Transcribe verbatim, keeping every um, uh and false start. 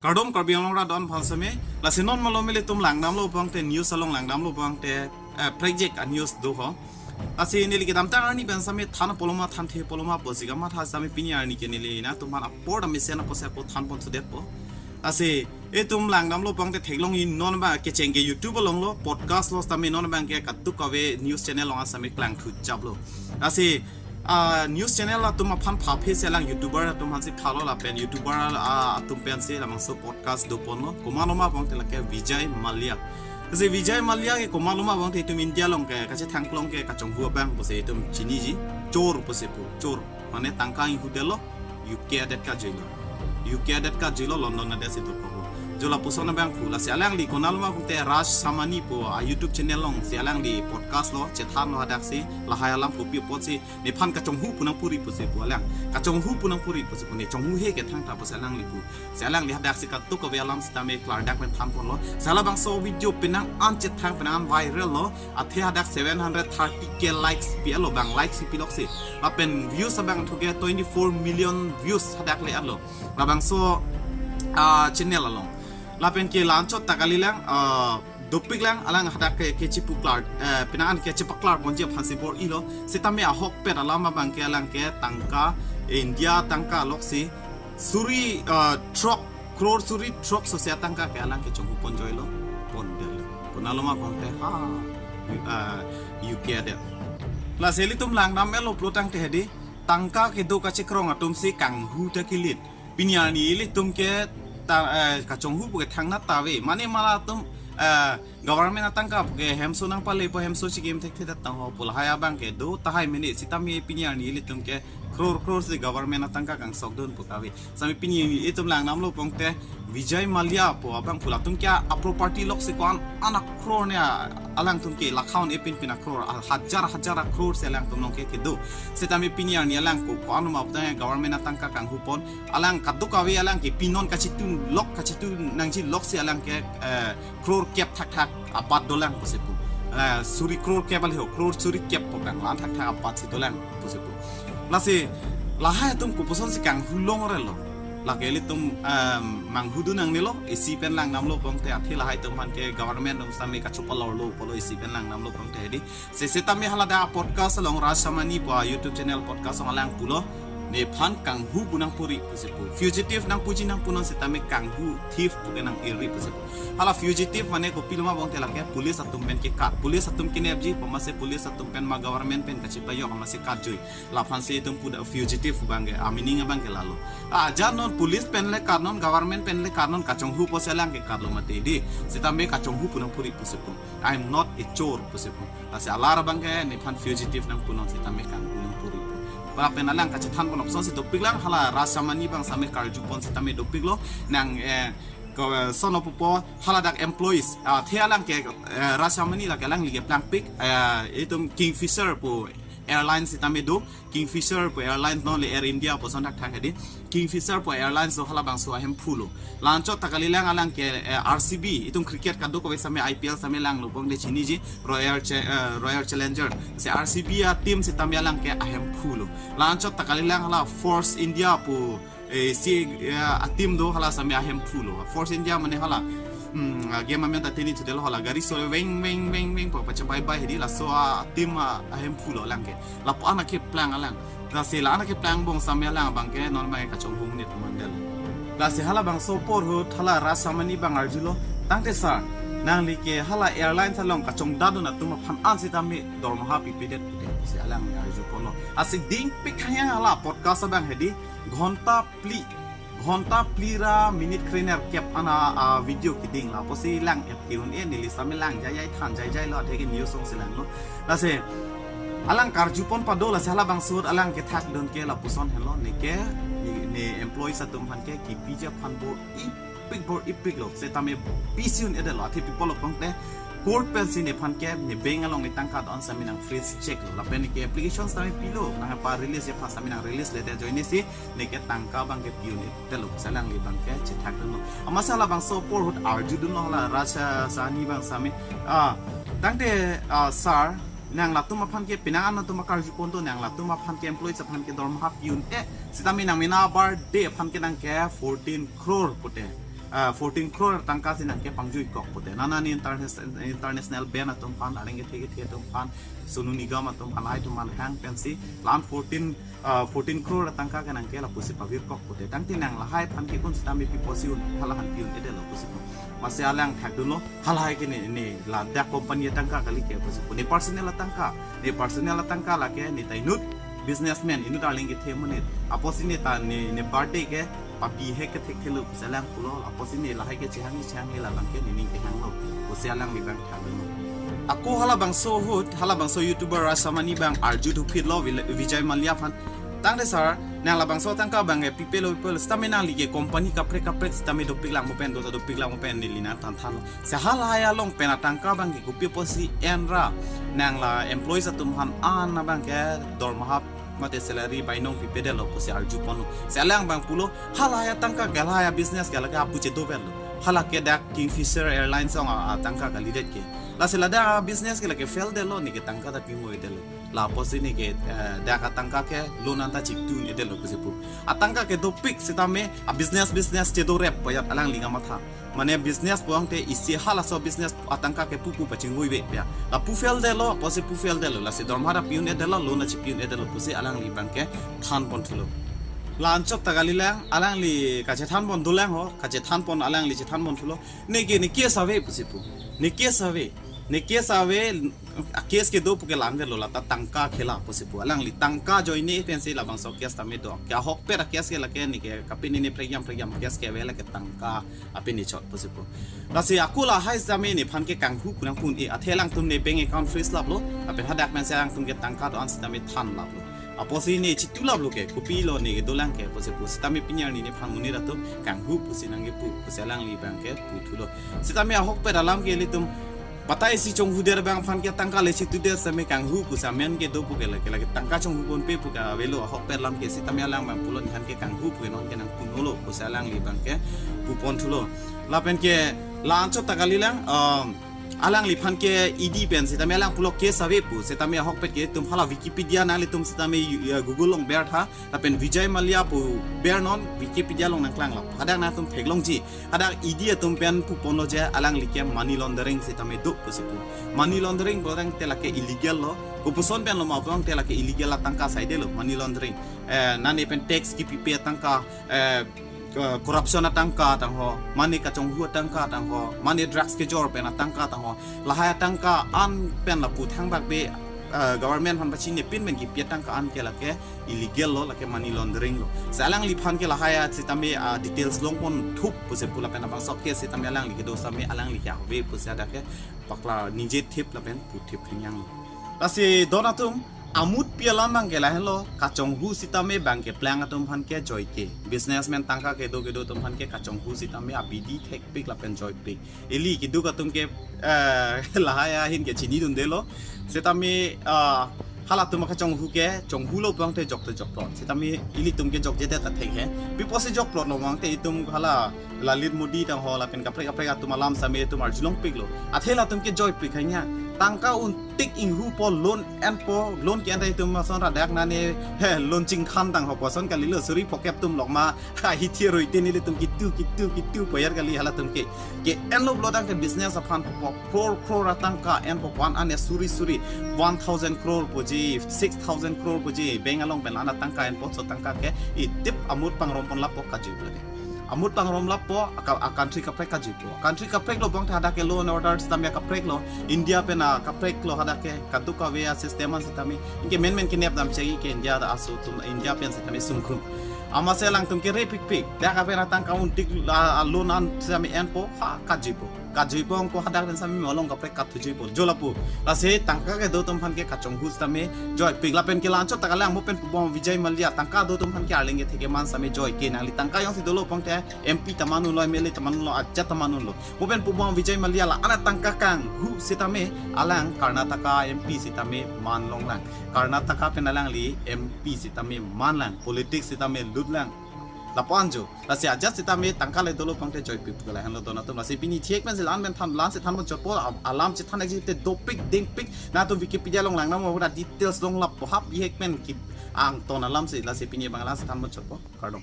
Kardom Karbi Anglong rat do-an aphan sitame. Lasi non malom ilitum langdamlo abang te, news along langdamlo abang te, eh, prekjak a-news do ho. Lasi neli kedamtang arni pen sitame than apoloma, thanthe apoloma pusi kamatha sitame pini arni ke neli nangtum aphan apor dam mesen apotsi ako than pon sudetpo. Lasi itum langdamlo abang te theklong-i, non abang kecheng ke YouTube along lo, podcast lo sitame non abang ke kadokave news channel along sitame klangthu chaplo. Lasi, ah, news channel atum aphan phaphe si alang YouTuber atum aphansi phalo lapen YouTuber, ah, atum pensi labangso podcast do ponlo. Komatlo ma abang te lake Vijay Mallya. Lasi Vijay Mallya ke komatlo ma abang te itum India along ke kachethang klong ke kachonghu abang pusi itum chiniji. Chor pusi pu, chor. Mane tangka inghu detlo, U K adet kajuilo. U K adet kajuilo, London adet si dokok. Jo lapuson abang pu, lasi alangli konatlo ma abang te Raj Samani pu a-YouTube channel alongsi alangli podcast lo, chethanlo hadaksi, lahai alam kopi apotsi, nephan kachonghu pu nangpuri pusi pu alang. Kachonghu pu nangpuri pusi pu, ne chonghuhe ke thangta pusi alangli pu. Si alangli hadaksi kadokave alam sitame klardak pen than ponlo. Si halabangso video penang an chethang, penang an viral lo. Athe hadak seven hundred thirty K likes pi-etlo, bang likes pi-etlo si. Lapen views abang thuke twenty-four million views hadak le-etlo. Labangso, ah, channel along. Lapen ke la-anchot ta kalilang, ah, dopiklang alang hadak ke, kechipaklar, eh, penang an kechipaklar ponji aphansi bor-ilo. Sitame ahokpet alam abang ke alang ke tangka, India tangka loksi suri, ah, throk, crore suri throk sose atangka ke alang ke chonghu ponjoilo, pondetlo. Konatlo ma abang te ha, U-, ah, U K adet. Lasi ilitum langdam-etlo pulo tangte hedi, tangka kedo kachekrong atumsi kanghu ta kilit. Pini arni ilitum ke ta, eh, kachonghu pu ke thangnat ta ave. Mane ma latum, eh, government atangka pu ke hemso nangpalepo, hemso chikim thekthe ta tangho pu lahai abang ke do tahai mene, sitame pini arni ilitum ke crore crore si government atangka kangsokdun pu kave. Sitame pini itum langdamlo abang te Vijay Mallya pu abang pu latum ke a-property loksi ko-an an a-crore ne a-, alangtum ke lakhaun epin pin a-crore, a-, hajar hajar a-crore si alangtum along ke kedo. Sitame pini arni alang ko, ko-an ma abang government atangka kanghu pon. Alang kadokave alang ke pinon kachitu lok, kachitu nangji loksi alang ke, eh, crore kep thakthak abat dolang pusi pu. Eh, suri crore kep ale ho, crore suri kep pu kang, la-an thakthak abat si dolang pusi pu. Lasi lahai atum kopuson si kanghu longrelo. Lake ilitum, em, manghudun nangnelo, isi pen langdamlo abang te, athe lahai atum aphan ke government atum sitame kachopalorlo pulo isi pen langdamlo abang te hedi. Si sitame haladak podcast along Raj Samani pu a-YouTube channel podcast along alang pulo, nephan kanghu pu nangpuri pusi pu. Fugitive nangpuji nangpunon sitame kanghu, thief pu ke nang-iri pusi pu. Hala fugitive mane kopilo ma abang te lake police atum pen kekat. Police atum kenepji, pamase police atum pen ma government pen kachipajok, pamase katjui. Laphansi itum pu dak fugitive abang ke, a-meaning abang ke lalo. Ah, jar non police pen le kat non, government pen le kat non, kachonghu pusi alang ke katlo mati di. Sitame kachonghu pu nangpuri pusi pu. "I am not a chor" pusi pu. Lasi alar abang ke nephan fugitive nangpunon sitame kanghu nangpuri pu. Lapen alang kachethan pon option si dopiklang, hala Raj Samani abang sitame karju pon sitame dopiklo. Nang, eh, ko, eh, sono pupo haladak employees. Ah, athe alang ke, eh, Raj Samani lake alangli keplangpik, eh, itum Kingfisher pu airline sitame do. Kingfisher pu airline non le Air India puson thakthak hedi. Kingfisher pu airlines do, halabangso ahemphu lo. La-anchot ta kalilang alang ke, eh, R C B, itum cricket kadokave sitame I P L sitame langlo abang te chiniji, Royal Cha-, eh, Royal Challenger. Si R C B a-team sitame alang ke ahemphu lo. La-anchot ta kalilang hala Force India pu, eh, si, eh, a-team do, hala sitame ahemphu lo. Force India mane hala, hmm, a-game amen ta teni chudel hala gari so veng veng veng veng pu pachabai bai hedi, laso a-team a, ahemphu lo alang ke. Lapu-an akeplang alang. Lasi la-an akeplang bong sitame alang abang ke non abang ke kachonghungnit mandel. Lasi halabangso apor ahut hala Raj Samani abang arjulo, "Tangte sir, nangli ke hala airlines along kachongdadun atum aphan an sitame dormaha pipedet pudet," si alang arju ponlo. Lasi dingpik hang hala podcast abang hedi, ghonta phli, ghonta phli ra minute krenerkep an a, a-video keding, lapusi lang-et ke-un-e, neli sitame lang jaijai than jaijailo, athe ke news alongsi langlo. Lasi alang karju pon pado, lasi halabangso ahut alang kethakdun ke lapuson henlo, ne ke, ne, ne employees atum aphan ke kipiji aphan bor-ipik bor-ipik lo, sitame pisi un-edetlo, athe pi pulo abang te court pensi nephan ke ne bank along ne tangka do-an sitame nang-freeze chek lo, lapen ne ke application sitame pilo, nangpa-release aphan sitame nang-release ledet ajoine si ne ke tangka abang ke pi un-edetlo, si alangli abang ke chethakdunlo. Amatsi halabangso apor ahut arjudunlo hala Raj Samani abang sitame, ah, "Tangte, ah, sir, nang latum aphan ke penang an atum akarju pon do, nang latum aphan ke employees aphan ke dormaha pi un-e, sitame nang mena birthday aphan ke nang ke fourteen crore pute, ah, fourteen crore tangka si nangkepangjuikok pute. Nana ni interna-, international brand atum aphan, arleng kethe kethe atum aphan, Sonu Nigam atum aphan, lahai atum aphan hang pensi la-an fourteen, ah, fourteen crore tangka ke nangke lapusi pavirkok pute. Tangte nang lahai aphan ke kun sitame pi pusi un, hala aphan pi un-edetlo pusi pu. Amatsi alang thakdunlo, halahai ke ne, ne ladak company atangka kali ke pusi pu. Ne personal atangka, ne personal atangka lake ne ta inut businessman, inut arleng kethe amonit. Apotsi ne ta ne, ne birthday ke papi he kethekthelo pusi alang pulo, apotsi ne lahai ke chehang chehang he la abang ke nening kehanglo pusi alangli abang thanlo. Ako halabangso ahut, halabangso YouTuber Rasamani abang arju dupitlo Vil-, Vijay Mallya aphan. Tangte sir, nang labangso tangka abang ke pipelo pipelo, sitame nangli ke company kaprek kaprek sitame dopiklang mo pen, do dopiklang mo pen neli nangthan thanlo. Se halahai along pen atangka abang ke kopi pusi enra, nang la employees atum aphan an abang ke dormaha mate salary bainong pipedetlo pusi arju ponlo. Se alang abang pulo, halahai atangka ke halahai business ke lake apu chedoverlo. Hala ke dak Kingfisher Airlines along a, atangka kalidet ke. Lasi ladak business ke lake fail detlo, ne ke tangka ta pi un-edetlo. Lapusi ne ke, eh, dak atangka ke loan anta chiktu un-edetlo pusi pu. Atangka ke dopik sitame a business business chedo rep payat alangli kamatha. Mane business pulote isi halaso business atangka ke pupu pachinghuive pia. La pu fail detlo, apotsi pu fail detlo, lasi dormaha ta pi un-edetlo, loan ta chipi un-edetlo pusi alangli abang ke than ponthulo. La anchot ta kalilang, alangli kachethan pon dolang ho, kachethan pon alangli chethan ponthulo. Ne ke, ne case ave pusi pu. Ne case ave. Ne case ave, a case kedo pu ke langverlo, la ta tangka khela pusi pu. Alangli tangka ajoine pensi labangso case tame do. Ke ahokpet a case ke lake ne ke kapini ne prekjam prekjam case ke ave, lake tangka apini chot pusi pu. Lasi ako lahai sitame nephan ke kanghu kunang pun e, athe alangtum ne bank account freeze laplo, lapen hadak pensi alangtum ke tangka do-an sitame than laplo. Apotsi ne chitu laplo ke, kopilo ne kedolang ke pusi pu. Sitame pini arni nephan monit atum kanghu pusi nangkepu pusi alangli abang ke puthulo. Sitame ahokpet alam ke ilitum batai si chonghudet abang aphan ke tangka le chitudet sitame kanghu pusi amen kedo pu ke lake, lake tangka chonghu ponpe pu ke avelo, ahokpet alam ke. Sitame alang abang pulo nephan ke kanghu pu ke non ke nangpu un-olo pusi alangli abang ke pu ponthulo. Lapen ke la anchot ta kalilang, um, alangliphan ke E D pen sitame alang pulo case ave pu, sitame ahokpet ke itum hala Wikipedia nanglitum sitame yu-, ya, Google along bertha, lapen Vijay Mallya pu bernon, Wikipedia along nangklanglap. Hadak nangtum theklongji, hadak E D atum pen pu ponlo je alangli ke money laundering sitame do pusi pu. Money laundering pulote lake illegal lo, kopuson pen lo ma pulote lake illegal atangka saidelo, money laundering. Eh, nane pen tax kipipe atangka, eh, ke-, corruption atangka tangho, mane kachonghu atangka tangho, mane drugs kejor pen atangka tangho, lahai atangka an pen lapu thangbak be, eh, government aphan pachinine pin pen kipi atangka an ke lake illegal lo, lake money laundering lo. Se alangliphan ke lahai a sitame, ah, details long ponthup pusi pu, lapen labangso case sitame alangli kedo sitame alangli ke ave pusi hadak ke pakla ningje thip lapen puthip phingyang lo. Lasi don atum, amutpi alam abang ke lahenlo, kachonghu sitame bang keplang atum aphan ke joike. Businessman tangka kedo kedo atum aphan ke kachonghu sitame abidi thekpik lapen joipik. Ili keduk atum ke, eh, lahai ahin ke chinidundelo. Sitame, ah, halatum akachonghu ke, chonghulo pulote jok te jokplot. Sitame ilitum ke jokjedet ta thek he. Pi pusi jokplotlo pulote itum hala Lalit Modi tangho lapen kaprek kaprek atum alam sitame itum arjulongpiklo. Athe latum ke joipik hanya. Tangka untik inghupo, loan enpo, loan ke-en ta itum ason radak nane, he, loan chingkhan tangho puson kalilo, suri phokep atum lok ma, ha, hithi roi tini ilitum kitu, kitu, kitu payar kali halatum ke. Ke-enlo pulo tangte business aphan po, crore, crore atangka enpo, ko-an ane suri, suri, one thousand crore puji, six thousand crore puji, bank along pen la-an atangka enpo, laso tangka ke, itip amut pangrom ponlappo kajui pulo ke. Amut pangrom lappo, aka-, a country kaprek kajuipo. Country kaprek lo pulote hadak ke law and order sitame kaprek lo. India pen akaprek lo hadak ke, kaduk kave a system an sitame. Anke menmen kenep dam chegi ke India ta aso atum, India pen sitame sungkrum. Amatsi alangtum ke repikpik. Dak apen atangka untik la, a loan an sitame enpo, ha, kajuipo. Kajuipo anke hadak pen sitame malong kaprek kathujuipo. Jo lapu. Lasi tangka kedo atum aphan ke kachonghu sitame joipik, lapen ke la anchot ta kalang mo pen pubom Vijay Mallya, tangka do atum aphan ke arleng kethe keman sitame joike, nangli tangka jongsi dolo pulote M P ta man unlo, M L A ta man unlo, ajat ta man unlo. Mo pen pubom Vijay Mallya la-an atangka kanghu sitame alang Karnataka M P sitame man longlang. Karnataka pen alangli M P sitame manlang, politics sitame lutlang. Lapu-an jo. Lasi ajat sitame tangka le dolo pulote joipik pu ke lahenlo don atum. Lasi pini thik pen si la-an pen than, la-an si than mo jopo, a-, alam si than ek jite dopik dingpik. Nangtum Wikipedia along lang nang mo, pura details longlappo, hap ihek pen ki angton alam si, lasi pini abang la-an si than mo jopo. Kardom.